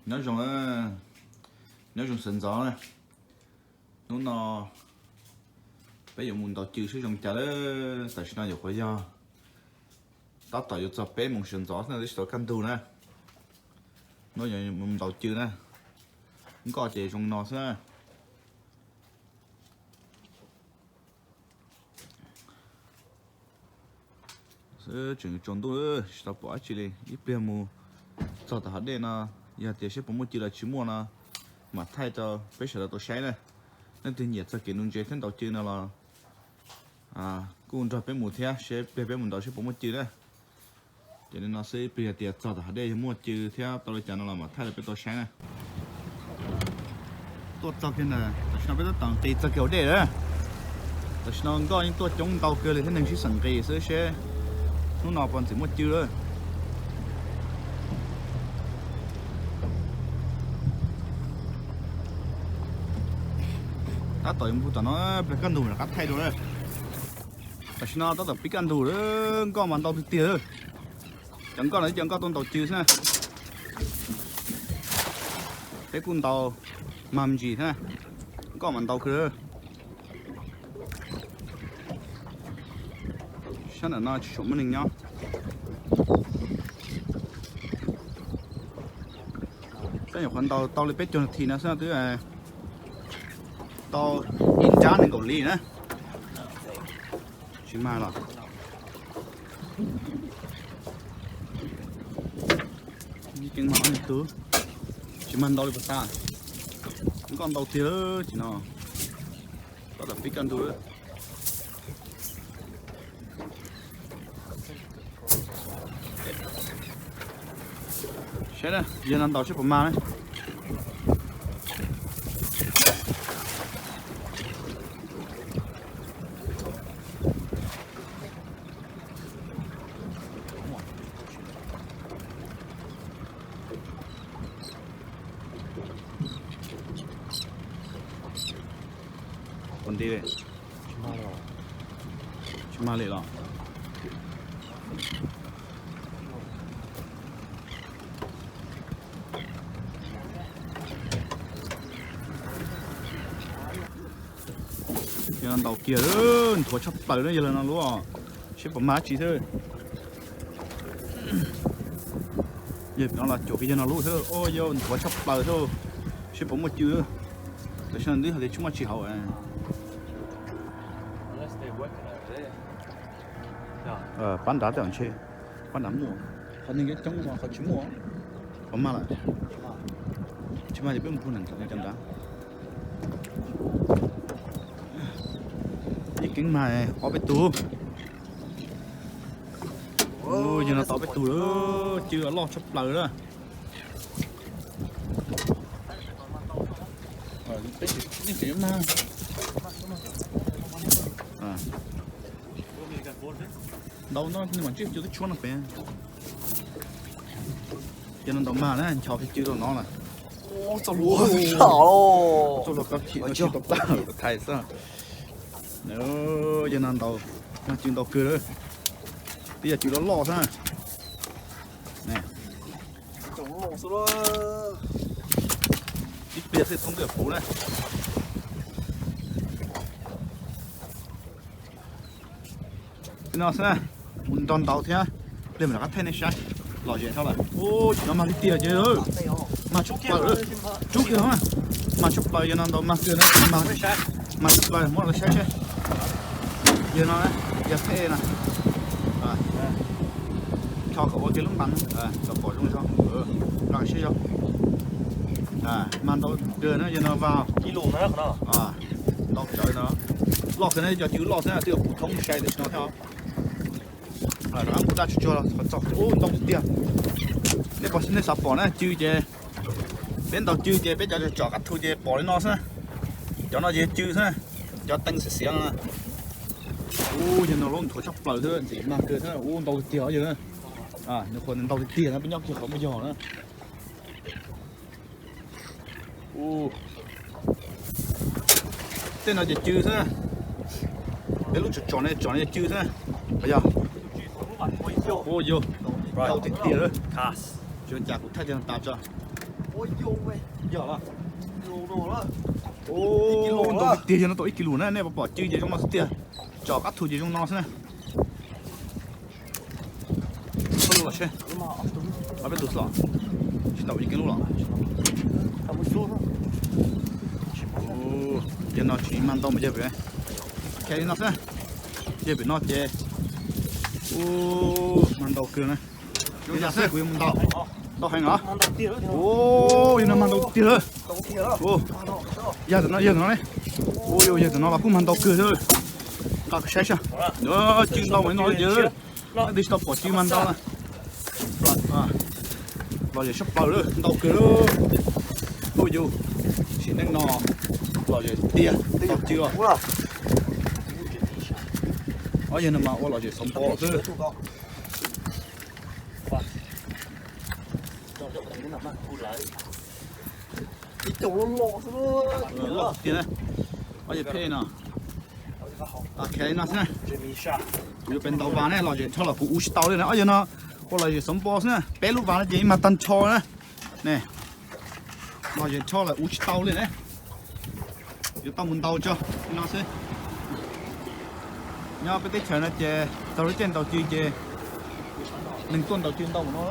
Nyob zoo, nyob zoo sawv ntxov na. Hnub no peb yuav mus ntaus cw seb zoo cas lawm. Tam sim no yuav qhuav yog tab tom yuav txog peb moos sawv ntxov xwb na, twb tsis tau kaj ntug na. Hnub no yuav mus ntaus cw na. Nkoj ces zoo no xwb na. Tseem tsaus ntuj tsis tau pom dab tsi li. Ib pliag mus txog tom hav dej no, yog tias seb puas muaj cw los tsis muaj no, mam thaij rau peb sawv daws tau saib na. Leej twg nyiam txog kev ntaus ntses thiab ntaus cw no los kuj nrog peb mus thiab, seb pliag peb mus ntaus seb puas muaj cw na. Ces li no xwb, ib pliag tias txog tom hav dej yog muaj cw thiab tau li cas no los mam thaij rau peb tau saib na. Tuaj txog kiag ntawm, tam sim no peb tab tom nqis txog kiag hauv dej lawm. Tam sim no nkoj yeej tuaj coob ntau kawg li thiab neeg sib xeem nqis xwb seb hnub no puas ntxim muaj cw lawm. Tab tom yuav mus tom no, peb kaj ntug rov qab thaij dua na. Tam sim no tab tom pib kaj ntug lawm, nkoj mas ntau tiag tiag. Cov nkoj no cov nkoj tuaj ntaus cw xwb na. Peb kuj ntaus mag me ntsis thiab, nkoj mas ntau kawg. Sab nram no tsis tshua muaj neeg nyob. Peb nyuam qhuav ntaus tau li peb caug nas this no xwb twb tau ib nrab nees nkaum li na. Tsis mag los? Keeb mag ob tug, tsis mag ntau li puas tas. Nkoj ntau tiag lawm ces no. Tab tom pib kaj ntug lawm. Saib na, yog no ntaus seb puas mag na. Ua nti li, tsis mag li los? Yog no ntaus kiag, nthuav tshaj plaws na, yog li no lub, seb puas mag dab tsi xwb. Yog no los cuam kiag yog no lub xwb, yog nthuav tshaj plaws xwb, seb puas muaj cw. Tam sim no twb hais tias tsis muaj tsis hauv. Pab nrad tej ntshe, pab nrad muaj, qhov neeg coob coob qhov tsis muaj. Puas mag lawm? Tsis mag ces peb mus pug nram cov nrad. Ib keeb mag ob peb tug. Yog no tau peb tug lawm, cw loj tshaj plaws lawm. Yeej tseem mag. Ntau no mas ntsej cw twb tshuab no pem. Ces no ntaus mag na, nchos kiag cw rau no na. Txoj hlua, txoj hlua kab chim no tsis tau plab thais xwb. Yog no ntaus, mag cw ntau kawg lawm. Twb yog cw loj loj xwb. Ib pliag thiaj thoob twj puv na. Li no xwb na, mus nrog ntaus thiab, pliag mam rov qab thaij nej saib. Lom zem dhau lawm. Ub, tsis tau mag li tiag ces, mag tshaj plaws, rub kiag no, mag tshaj plaws, yog no ntaus mag kiag na, mag tshaj plaws, muab los saib seb. Yog no, yog thej no, cho kom ua kiag lub npas, kom pom zoo zog, nqa saib yog. Mag ntau kawg na, yog no vag ib lus na, ntau cawv no. Loj kawg na, cov cw loj xwb twb yuav puv thoob sai tam sim no thiab. Rov qab mus daj tsuag tsuag los qhov txog, ub, ntau tiag tiag. Nej xav pom na cw ces peb ntaus cw ces peb cov tsom qab thu ces pom li no xwb. Cov no ces cw xwb, cov teev xiav xiav no. Ub, yog no lub nthuav tshaj plaws xwb, ntxim mag kawg xwb, ub, ntau tiag tiag yog. Nws qhuav ntau tiag tiag na, peb nyob kiag qhov muaj yog na. Tej no ces cw xwb. Peb lub tsom tsom no, tsom no ces cw xwb. Yog, ntau tiag tiag. Tsis ua cas kuv thaij tiag tas tso. Ntau tiag tiag, yog no tau ib kis lus na, nej pom cw ces zoo no xwb tiag. Tsom qab thu ces zoo no xwb na. Ob lub los seb. Ob peb tus xwb los? Tsis tau ib kis lus los? Yog no tsis mag ntau mas yog pem, khe li no xwb. Yog pem no ces, u, mag ntau kawg na. Yog xwb kuv yuav mus ntau. Ntau heev os. Yog no mag ntau tiag lawm. Yog tam no, yog tam no ne. Yog tam no los kuj mag ntau kawg thiab. Nqa saib saib. Cw ntau mas no ces, leej twg tsis tau pom cw mag ntau na. Lom zem sab plaws lawm, ntau kawg lawm. Ua yus sim neej no lom zem tiag, ntau cw os. Ob yawg no mas ua lom zem xov npo xwb. Loj tiag na. Ob yawg phem no. Khe li no xwb na. Kuv yuav pem ntaus vas ne, lom zem rho los kuv ua tsis tau li na. Ob yawg no ua lom zem xov npo xwb na, peb lub vas no ces ib mag tag nrho na. Ne, lom zem rho los ua tsis tau li na. Yuav tau mus ntaus tso li no xwb. Nyob peb teb chaws no ces txog lub caij ntaus cw ces neeg tuaj ntaus cw ntau mus no.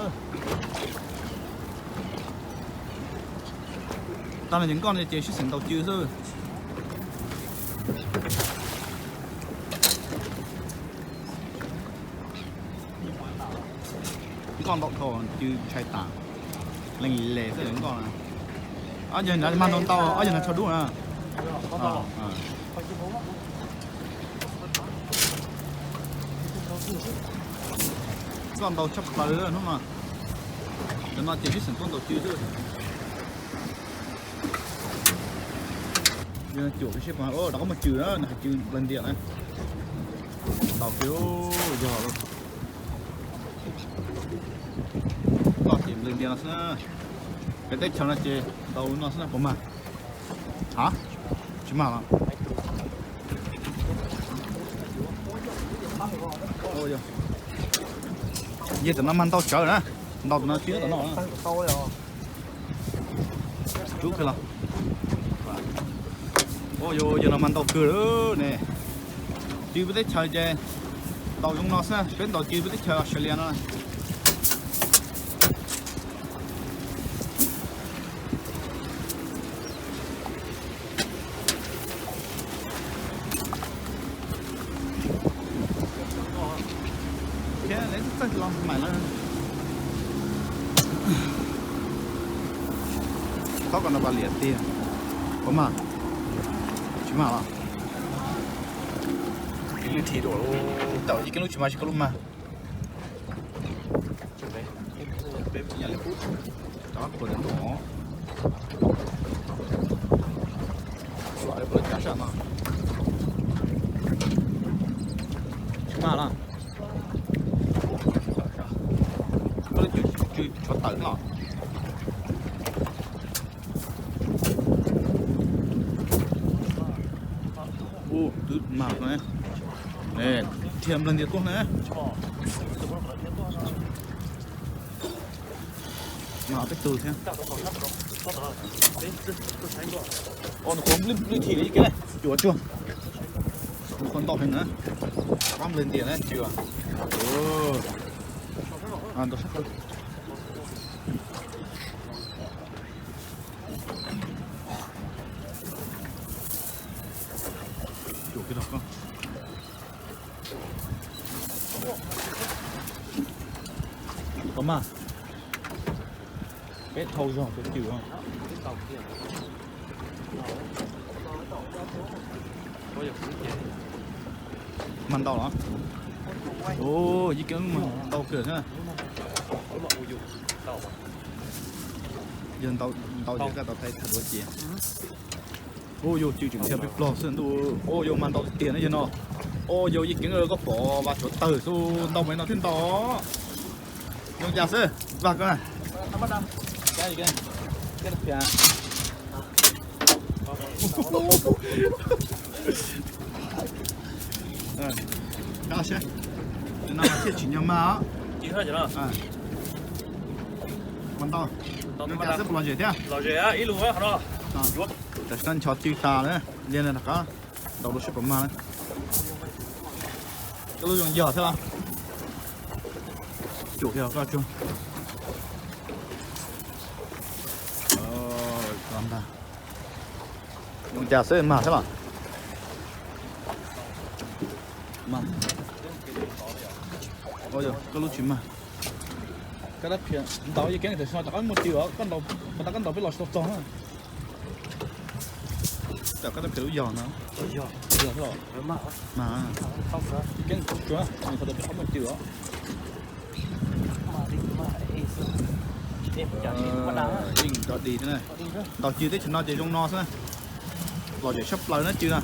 Tag los ces nkoj no ces sib xeem ntaus cw xwb. Nkoj ntau dhau, cw ntshai tas. Lees les xwb nkoj na. Ob yawg no mag ntau ntau, ob yawg no tsho dub na. Nkoj ntau tshaj plaws hnub no. Cov no ces sib xeem tuaj ntaus cw xwb. Yog cuam seb puas, rov qab muaj cw na, nws hais cw nplawg ntias na. Ntau kawg, yog lawm. Nkoj ces nplawg ntias no xwb. Peb teb chaws no ces ntaus no xwb na, puas mag? Ha, tsis mag los? Yog tam no mag ntau tsawv na, ntau tam no tsis tam no. Rub kawg los. Ua yog no mas ntau kawg lawm ne. Cw peb teb chaws ces ntaus zoo no xwb, peb ntaus cw peb teb chaws Australia no. Txawj los mam lawm. Txhob kom no pas liam tiag. Puas mag? Tsis mag los? Ib lub thim dua, tau ib keeb lub tsis mag, tsis koj lub mag. Tsis mag los? Koj lub cw tshuav tawm no. Ub, twb mag, dhia nplawg ntias tuaj na. Mag peb tug thiab. Nws qhuav lwj thim li kev cuav tsuag. Nws qhuav ntau heev na. Qab nplawg ntias na cw. Ntau sab. Koj mag, peb dhau zog cov cw. Mag ntau los? Ub, ib keeb mag ntau kawg thiab. Yog ntau ces koj tau thaij thaij duab cia. Ub, yog cw tseem dhia plig plog xwb ntuj. Ub, yog mag ntau tiag tiag na yog no. Ub, yog ib keeb koj pom vas tshuav tawg xwb, ntau mas no thiaj ntau. Zoo cas xwb, vaj koj na. Thiaj tsim nyog mag os. Mas ntau. Nws cas xwb puas lom zem thiab? Tam sim no nchos cw tas lawm, liaj no rov qab ntaus dua seb puas mag na. Koj lub zoo yog thiab los? Cuam kiag koj tsuag. Zoo cas xwb mag thiab los? Koj lub tsis mag. Koj dab phia ntaus ib keeb tam sim no rov qab muaj cw os, koj ntaus, koj ntaus peb los tsis tau txog na. Tam koj dab phia lub yog no. Yog thiab los? Mag. Keeb tsuag, qhov tias peb qhov muaj cw os. Yeej rov dig thiab na. Ntaus cw teb chaws no ces zoo no xwb na. Lom zem tshaj plaws na cw no.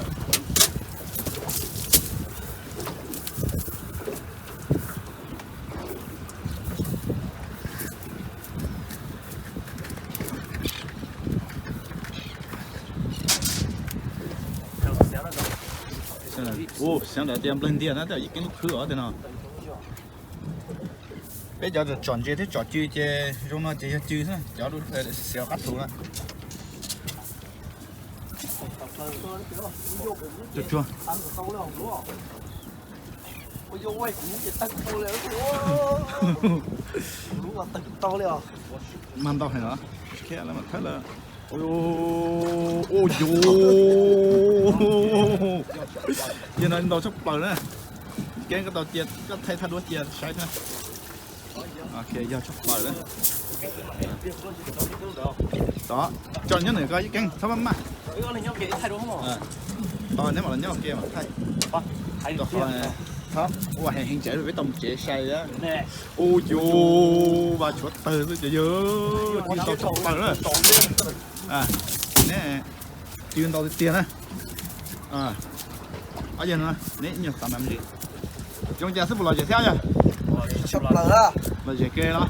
Ua xyov ntawd tias nplawg ntiag na, ib keeb lub khwb os tej no. Peb cov tsom ntses thiab tsom cw ces zoo no ces yog cw xwb, cov xiav qab thu na. Tsuag tsuag. Mag ntau heev los? Khiav lawm mas thawb lawm. Ua yus, yog no ntau tshaj plaws na. Keeb koj tau cia koj thaij thaj duab cia saib thiab. Ok, yog tshaj plaws na. Tod, tso nyob ntawm koj ib keeb txhob maj maj. Tod neb mam los nyob ua ke mas thaij. Ua heev heev tsev peb tau mus tsev sai. Ua yus, vas tshuav tawg xwb ces yog cw ntau tshaj plaws na. Neb cw ntau tiag tiag na. Ob yawg no neb nyuag xav mam li zoo cas xwb puas lom zem thiab yog? Tshaj plaws. Lom zem ke los?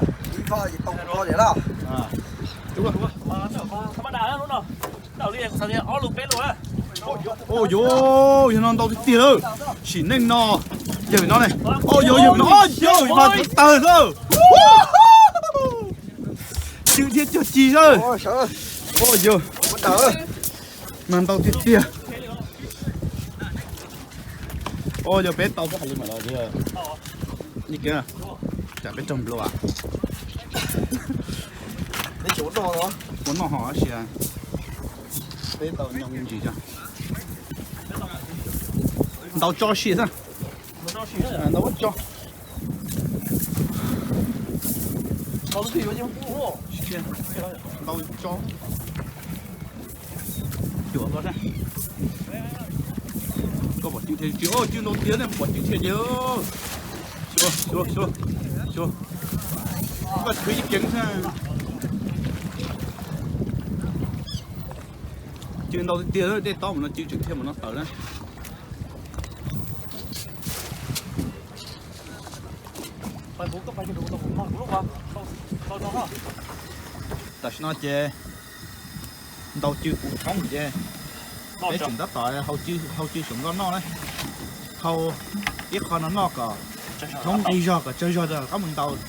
Ua yus, yog no ntau tiag tiag lawm. Sim neej no, yawg no ne. Ua yus, yawg no, yawg mas tawg xwb. Cw thiab cuag ci xwb. Ua yus, mas ntau tiag tiag. Ua yog peb tau xwb hais li mam los. Tsam peb raug nplua. Ua noj ho sia. Peb tau nyo me ntsis tso. Ntau tso sia xwb. Ntau tso. Ntau tso. Cuam koj, koj pom cw thiaj tsis, cw ntau tiag ne, pom cw thiaj ces. Xyuas, xyuas, xyuas, xyuas. Koj khwv ib keev xwb. Cw ntau tiag tiag, dej tob mus no cw tseem thiaj mus no tawm na. Tam sim no ces ntaus cw puv thoob ces peb tseem tab tom hau cw, hau cw saum nkoj noj na. Hau ib qho no noj kom thoob nqi zog kom tsawg zog rov qab mus ntaus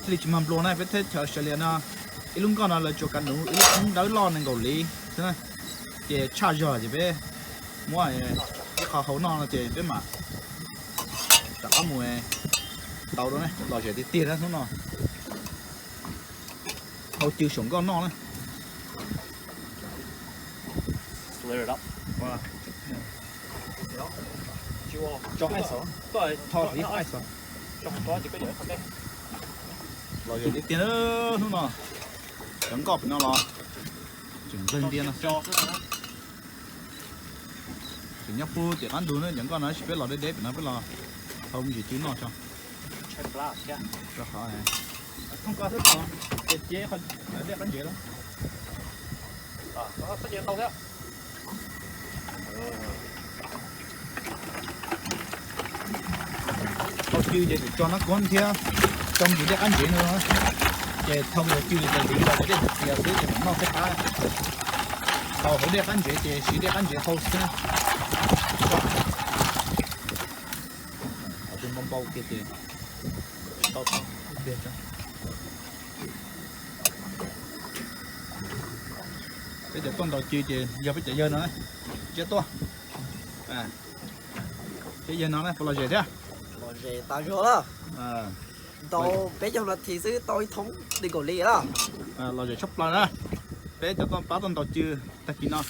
thiaj li tsis mag nplua na. Peb teb chaws Australia no ib lub nkoj no lawv tsuas kav nuv ib lub thoob dawb loj nees nkaum li xwb na. Ces tshaj zog ces peb muab ib qho hau noj no ces peb mam rov qab mus ntaus dua ne. Lom zem tiag tiag na hnub no. Hau cw saum nkoj noj na. Lom zem tiag tiag hnub no. Cov nkoj pem no los tseem nplawg ntiag no xwb. Tseem nyob puag tim qab ntug na cov nkoj no, tab sis peb los deb deb pem no peb los hau me ntsis cw noj tso. Rau qhov dej qab ntsev lawm. Hau cw ces tseem tso nab kuab thiab, tso me ntsis dej qab ntsev no, ces thau me ntsis cw ces tseem tso dej txias xwb ces mam noj thiab qab. Thaum hauv dej qab ntsev ces siv dej qab ntsev hau xwb. Npau npau kiag ces tsis tau tau ib pliag tso. Cov tuaj ntaus cw ces yog peb cov yawg no, tsiab tuaj. Peb yawg no puas lom zem thiab? Lom zem tas zog. Ntaus peb caug nas this xwb tau ib thoob li kaum li lawm. Lom zem tshaj plaws na. Peb cov tuaj pab tuaj ntaus cw tag kis no.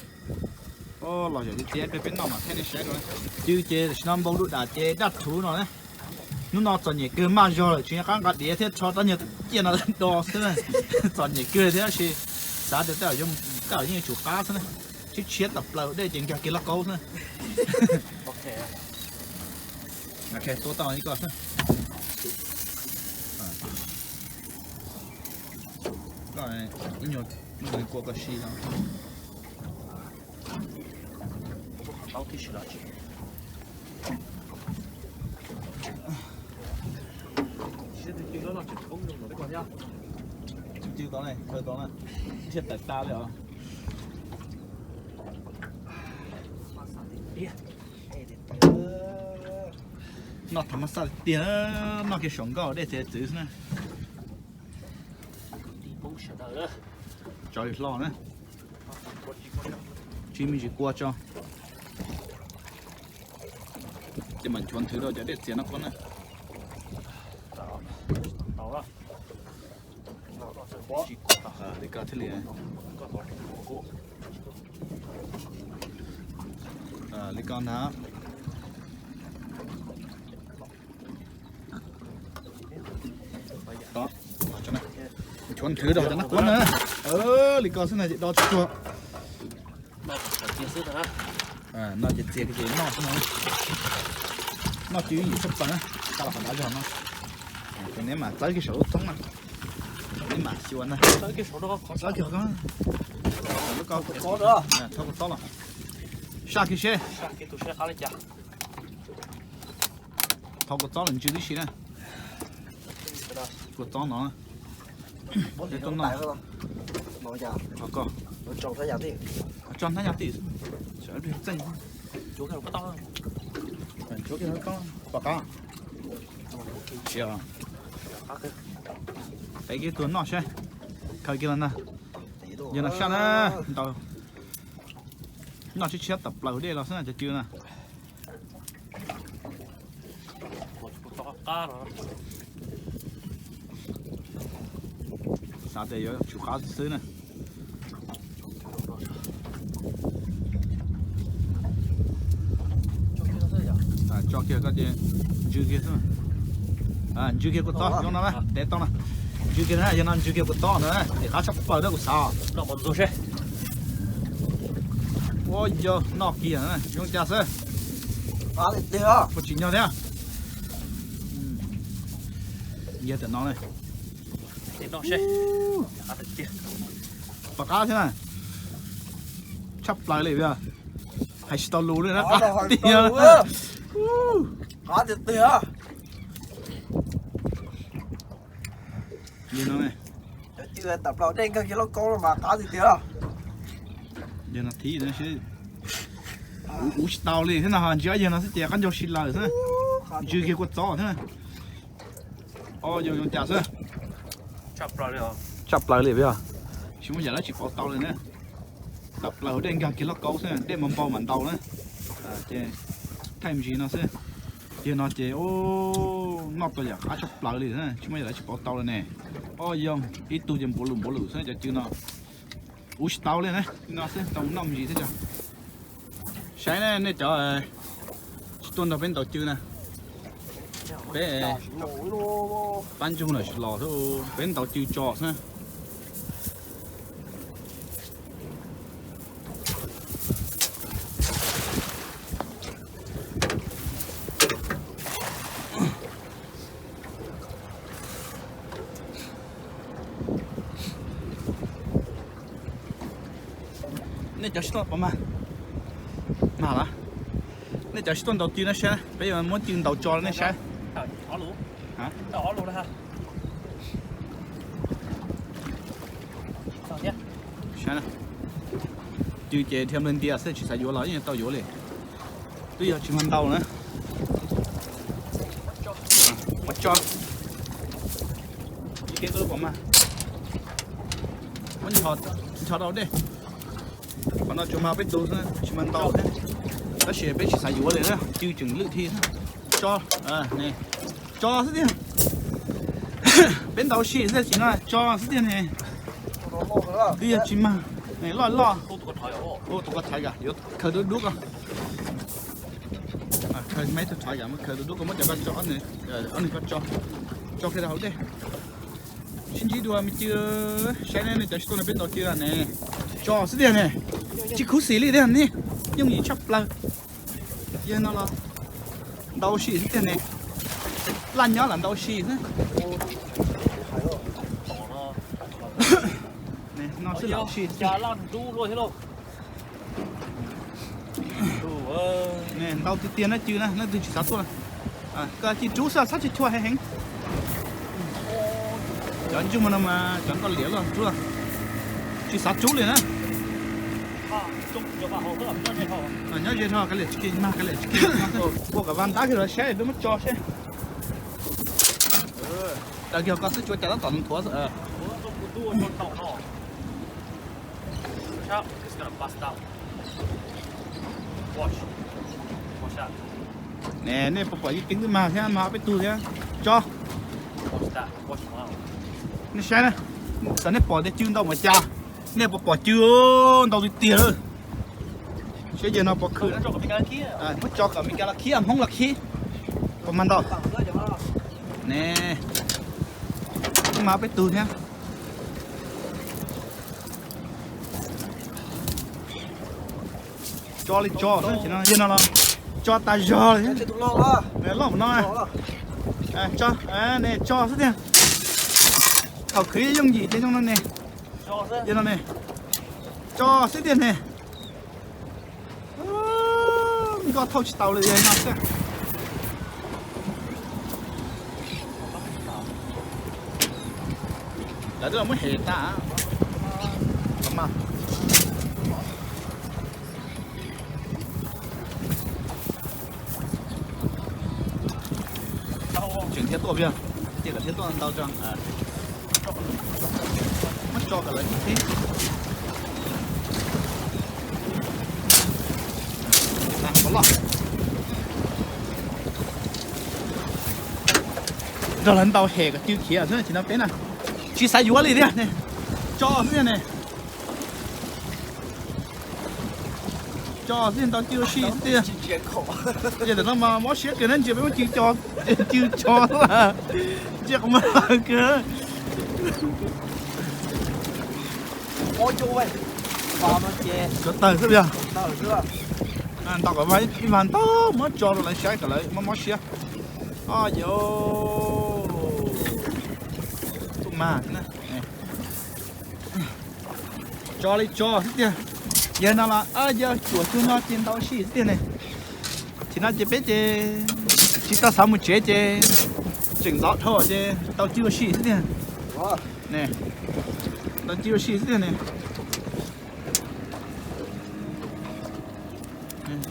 Lom zem tiag tiag, peb noj mas thiaj nej saib dua. Cw ces tam sim no npau dua dam ces daj rhuv no na. Hnub no txom nyem kawg, maj zog lawm tsis nco qab nqa diav thiab rho rab nyuag ciaj no do xwb na. Txom nyem kawg thiab tab sis xav tias tej zaum yeej yuav tsum qab xwb na. Tshiab tshiab tawm plaws dej ces nkag kiag lauj kaub xwb na. Tua tau ib ko xwb. Ib nyuag kua ko si no. Tus cw tod ne, khaws tod na, ntsiag tawm tas li os. Noj thav mab xaj tiag, noj kiag saum nkoj dej txiav txwv xwb na. Tsov hlo na. Tsis me ntsis kua tso. Ces mam nchuav nthwv rau cov dej txias no koj na. Li ko thiaj li, li ko ntag. Nchuav nthwv rau cov nab kuab na. Li ko xwb na ces do tsuag. No ces txias ces noj xwb no. Noj cw ib yim tshaj plaws na. Tau los qhov dav zog no. Ces neb mam txawb kiag saum lub thoob na. Neb mam xyuas na. Txawb kiag lub ko, thau kua txob los. Saj kiag seb. Thau kua txob los ntsws tib si na. Kua txob no. Tso hnab yas tim. Pom qab. Peb kiag tuaj noj seb. Khaws kiag los ntag. Yog no saj na, ntaus. Noj tshiab tshiab tawm plaws dej los xwb na cov cw na. Xav tias yuav tsum qab xwb na. Tso kiag koj ces ntsws kiag xwb. Ntsws kiag kua txob zoo no, tev tau na. Ntsws kiag na, yog no ntsws kiag kua txob na, ces qab tshaj plaws na kuv xav. Ua yog noj kiag zoo cas xwb. Ua tsis nyog thiab. Yog tam no pom qab thiab na. Tshaj plaws li, hais tsis tau lus li na, qab tiag. Qab tiag tiag. Li no, tam plaws dej nkag kiag lauj kaub no mas qab tiag tiag. Yog no thib no seb. Ua tsis tau li thiab no, ntsia yog no xwb ces qab ncaug si lawm xwb. Ntsws kiag kua txob thiab. Yog zoo cas xwb. Tshaj plaws li yog. Tsis muaj yam dab tsis pauv tau li na. Tawm plaws dej nkag kiag lauj kaub xwb, dej npau npau mam ntaus na. Ces thaij me ntsis no xwb. Yog no ces noj tau yam qab tshaj plaws li, tsis muaj yam dab tsis pauv tau li ne. Ob yog ib tug ces npuav lus npuav lus xwb cov cw no. Ua tsis tau li na, no xwb tau noj me ntsis thiab tso. Saib ne nej cov tsis tuaj nrog peb ntaus cw na. Peb pab ntsoog lawm tsis los, peb ntaus cw tso xwb. Nej cov sib tuaj pom mas, mas los, nej cov sib tuaj ntaus cw nej saib, peb yuav muab cw ntaus tso nej saib. Saib, cw ces dhia nplawg ntias xwb, tsis xav yuav los yeej tau yuav li. Twb yog tsis mag ntaus na. Muab tso. Muab ncho rau dej. Tsuas mag peb tug xwb, tsis mag ntau thiab. Tab sis peb tsis xav yuav li na, cw tseem lwj thiab. Tso, tso xwb tiag. Peb ntau si xwb, tsis no tso xwb tiag ne. Twb yog tsis mag, loj loj. Tus ko thaiv yuav khaws dub dub ko. Khaws ib tug thaiv, khaws dub dub ko muab cov ko tso, ob nws ko tso, tso kiag rau hauv dej. Sib ntsib dua me cw, saib ne, nej cov tsis tuaj no peb ntau cw ne. Tso xwb tiag ne. Tsis khuv xim li tiag ne, yooj yim tshaj plaws. Yog no los ntau si xwb tiag ne. Laj nyob los ntau si xwb. No xwb ntau si. Ntau tiag tiag na cw na, leej twg tsis xav tuaj, koj cia rub xwb, txhob tsis chua heev heev. Cov ntsuj no mas cov nkoj liam los rub, tsis xav rub li na. Nyob ze ho, kav liam tsis kis mag, kav liam tsis kis, ua kom vas ntab kiag los saib peb muab tso seb. Daws kiag koj xwb, tsuav cas tab tom nthuav. Ne, nej puas pom ib ceeb twb mag thiab, mag peb tug thiab. Tso. Nej saib na, txawm nej pom tias cw ntau mas cas, nej puas pom cw ntau tiag tiag lawm. Saib yawg no puas khwm, muab tso kom Meskas los khib, Hmoob los khib, puas mag ntau. Ne, twb mag peb tug thiab. Tso li tso, yawg no los tso tas zog li. Loj no, tso, ne tso xwb tiag. Thaum khwv yooj yim ces zoo no ne. Yawg no ne, tso xwb tiag ne. Nkoj thauj tsis tau li no xwb. Lawv twb los muab hem tas. Tseem thiab tuaj, cia lawv thiab tuaj ntau tso. Muab tso kom lawv thiab. Nrog lawv ntau hem kom cw khiav xwb, tsis no peb na. Tsis xav yuav li thiab, tso xwb ne. Tso xwb, ntau cw ua si xwb tiag. Yog tam no mas mob siab kawg na, ntsia peb muab cw tso, cw tso lawm, ntsia qhov muag kawg. Cov tawg xwb yog. Ntau kom ib vas ntau muab tso rau lawv saib kom lawv mob mob siab. Os, yog tuaj mag na. Tso li tso xwb tiag. Yawg no los yawg cuam cug no ces ntau si xwb tiag ne. Tsis no ces peb ces tsis tau xav mus tsev ces tseem ntxov dhau ces tau cw ua si xwb tiag. Tau cw ua si xwb tiag ne.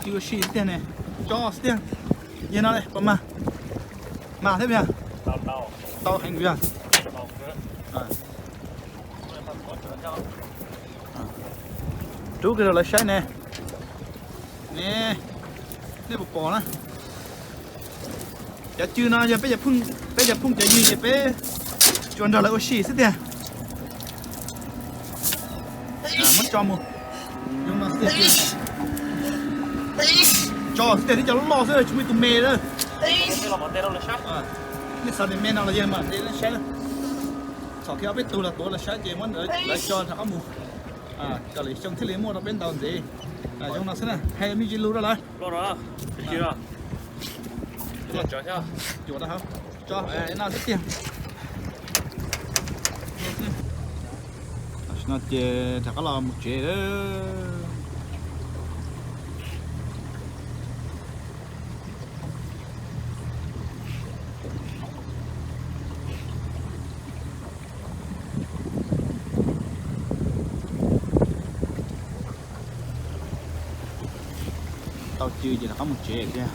Cw ua si xwb tiag ne. Tso xwb tiag. Yawg no puas mag? Mag thiab yog? Tau heev yog. Rub kiag rau lawv saib ne. Ne, nej puas pom na? Cov cw no yog peb cov phooj cov ywg ces peb tsuas nrog lawv ua si xwb tiag. Muab tso mus. Tso xwb tiag, tib co loj xwb tsis muaj ib tug me lawm. Nej xav tias me no los yawg mam ntes saib. Txhom kiag ob peb tug los tuav los saib ces muab lawv tso rov qab mus. Kom lwm xyoo thiaj li muaj rau peb ntau ntxiv. Zoo no xwb na, hais me ntsis lus rau lawv. Cuam rau hauv, tso no xwb tiag. Tam sim no ces rov qab los mus tsev lawm. Tau cw ces rov qab mus tsev thiab.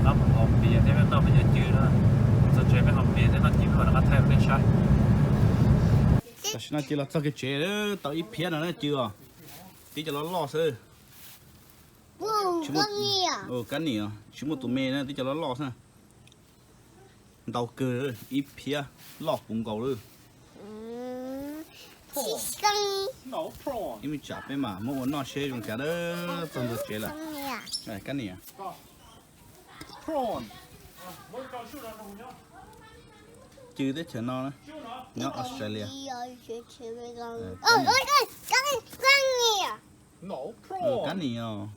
Pab mus haus npias thiab peb noj peb cov cw na. Txog tsev peb haus npias thiab noj cw peb mam rov qab thaij rau nej saib. Tam sim no ces los txog kiag tsev, tau ib phiab no na cw os. Tib cov loj loj xwb. Kab nim, tsis muaj tus me na, tib cov loj loj xwb. Ntau kawg, ib phiab loj puv nkaus lawm. Ib me tsam peb mam muab ua noj seb zoo cas na. Txog ntua tsev lawm. Kab nim, cw teb chaws no, nyob Australia. Kab nim os.